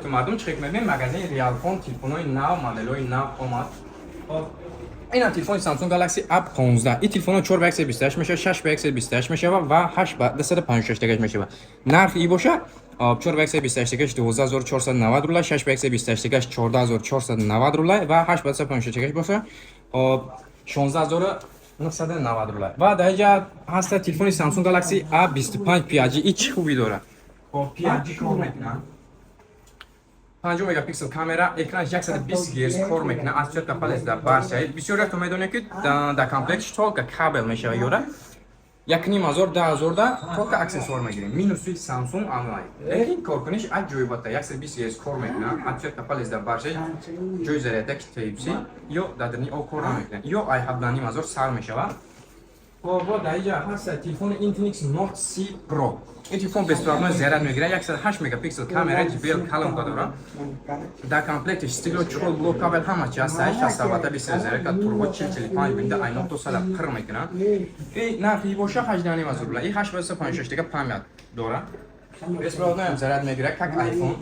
Ҳаёти мардум. Чӣ мебинем, магазини Реалфон телефонҳои нав, моделҳои нав омад. Хоб, инам телефони Samsung Galaxy A15. Ин телефонҳо 4 ба 128 мешавад, 6 ба 128 мешавад ва 8 ба 256 тагаш мешавад. Нархи и боша, 4 ба 128 тагаш 12 490 рубля, 6 ба 128 тагаш 14 490 рубля ва 8 ба 256 тагаш боша, 16 990 рубля. Ва дар инҷа ҳаста телефони Samsung Galaxy A25 5G. И чӣ хубӣ дорад? Хоб, 5G кор мекунад, 50 мегапиксел камера, экранаш 120 Гц кор мекунад, отпечатка палец дар баршаи. Бисёриятон медонед, ки дар комплектш только кабел мешавад, ёра 1500, 10 000 да только аксессуар мегирем. Минуси Samsung амай, лекин коркуниш аҷоибата: 120 Гц кор мекунад, отпечатка палец дар баршаи, ҷои зарядаки Type-C ё дар дарни о кор намекунад. Ё ай 17 500 сар мешавад. Хоб, дар инҷа ҳаст телефони Infinix Note C Pro. Ин телефон беспроводной заряд мегирад, 108 мегапиксел камера, JBL колонка дорад. Дар комплектиш стекло, чехол, блок, кабел, ҳама чи ҳаст. 60 ватта, 20 зарядка, турбо, 40 45 минута ай 9 то 100 пир мекунад. И нархи боша 18 500 рубля. И 8 256 дига память дорад. Беспроводной ҳам заряд мегирад, как iPhone.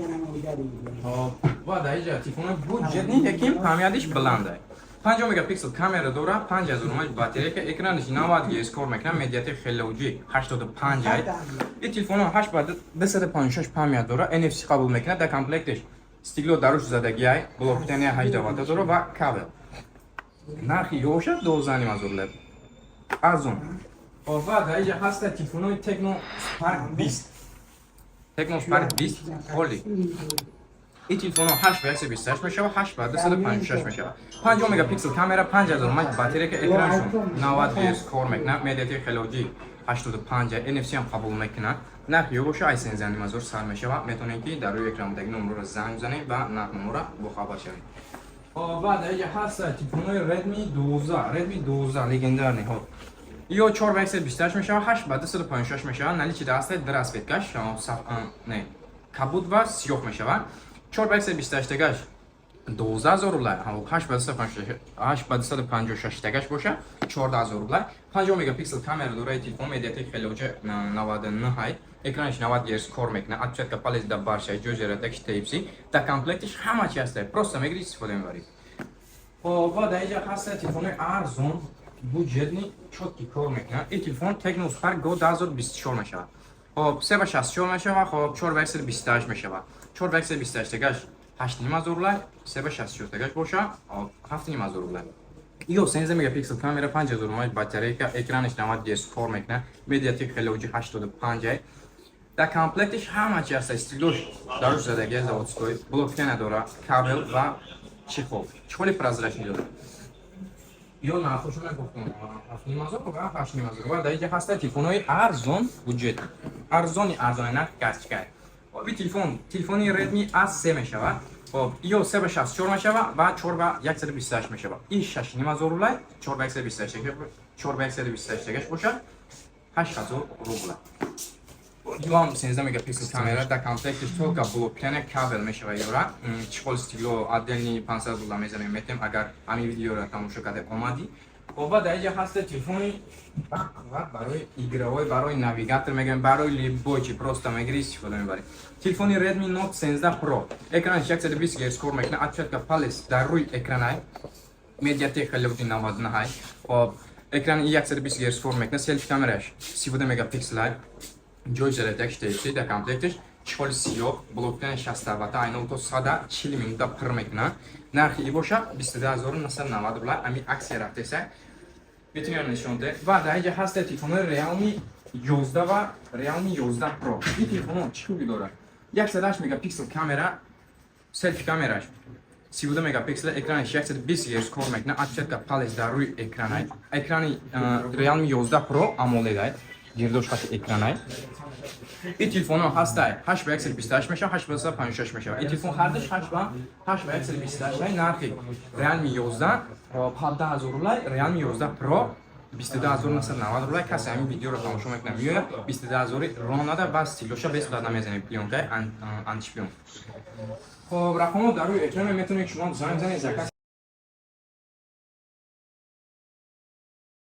Хоб, ва дар инҷа телефони бюджетный, лекин памятиш баланд. 50 мегапиксел камера дорад, 5000 мАч батарейка, экранаш 90 Гц кор мекунад, MediaTek Helio G85 ай. Ин телефонҳо 8 ба 256 память дорад, NFC қабул мекунад, дар комплектиш стекло даруш задагӣ ай, блок питания 18 ватта дорад ва кабел. Нархи ёша 12 500 рубля. Арзон. Ва дар инҷа ҳаста телефонҳои Tecno Spark 20. Tecno Spark 20 холи. Ин телефонҳо 8 ба 128 мешавад, 8 ба 256 мешавад. 50 мегапиксел камера, 5000 мАч батарейка, экраншон 90 Гц кор мекунад, MediaTek Helio G85, NFC ҳам қабул мекунад. Нархи ё боша ай 13 500 сар мешавад. Метавонед, ки дар рӯи экран будаги номерро занг бизанед ва нархноморо бохабар шавед. Хоб, баъд дар инҷа ҳаст телефонҳои Redmi 12, Redmi 12 легендарный. Хоб, ё 4 ба 128 мешавад, 8 ба 256 мешавад. Наличии даста дар расцветкаш не, кабуд ва сиёҳ мешавад. 4 ба 128 тагаш 12 000 рубля, 8 ба 256, 8 ба 256 тагаш боша 14 000 рубля. 50 мегапиксел камера дорад телефон, MediaTek Helio G99 ҳай, экранаш 90 Гц кор мекунад, отпечатка палец дар баршаи, ҷои зарядкаш Type-C. Дар комплектиш ҳама чи ҳаст, просто мегири, истифода мебарӣ. Хоб, ва дар инҷа ҳаст телефони арзон, бюджетный, чёткий кор мекунад. Ин телефон Tecno Spark Go 2024 мешавад. Хоб, 3 ба 64 мешавад, хоб, 4 ба 128 мешавад. 4 ба 128 тагаш 8 500 рубля, 3 ба 64 тагаш боша 7 500 рубля. Ё 13 мегапиксел камера, 5000 мАч батарейка, экранаш 90 Гц кор мекунад, MediaTek Helio G85 ай. Дар комплектиш ҳама чи ҳаст, стеклош даруш задагия заводской, блок питания дорад, кабел ва чехол. Чехоли прозрачный дорад. Ё нархошо нагуфтам, 7 500 ва 8 500. Ва дар инҷа ҳаста телефонҳои арзон, бюджет. Арзони арзони, нарх касчикай. Хоб, ин телефон, телефони Redmi A3 мешавад. Хоб, ё 3 ба 64 мешавад ва 4 ба 128 мешавад. Ин 6 500 рубля, 4 ба 128, 4 ба 128 тагаш бошад 8000 рубля. Ё 13 мегапиксел камера, дар комплектиш только блок питания, кабел мешавад ёра. Чехол, стекло отдельный 500 рубля мезанем, метем, агар ҳамин видеоро тамошо карда омадӣ. Хоб, ва дар инҷа ҳаста телефони бақувват барои игровой, барои навигатор мегӯем, барои любой чи, просто мегири, истифода мебарӣ. Телефони Redmi Note 13 Pro. Экранаш 120 Гц кор мекунад, отпечатка палец дар рӯи экранай. MediaTek Helio G99. Хоб, экрани 120 Гц кор мекунад, селфи камераш 32 мегапиксел ай. Ҷои зарядкаш Type-C, дар комплектиш чехоли сиёҳ, блок питания 60 ватта, ай 0 то 140 минута пир мекунад. Нархи и боша 22 990 рубля. Ами аксия рафтеса. Метавонем нишон диҳем. Ва дар инҷа ҳаста телефонҳои Realme 11 ва Realme 11 Pro. Ин телефонҳо чӣ хубӣ дорад? 108 мегапиксел камера, селфи камераш 32 мегапиксел, экранаш 120 Гц кор мекунад, отпечатка палец дар рӯи экранай. Экрани Realme 11 Pro AMOLED ай, гирдош хати экранай. Ин телефонҳо ҳастай 8 ба 128 мешавад, 8 ба 256 мешавад. Ин телефон ҳардаш 8 ба 128 ай. Нархи Realme 11 17 000 рубля, Realme 11 Pro 22 990 рубля. Касе ҳамин видеоро тамошо мекунад, меояд, 22 000 ронада ва стеклоша бесплатно мезанем, плёнкаи антишпион. Хоб, рақамҳо дар рӯи экран, метавонед шумо занг занед, заказ.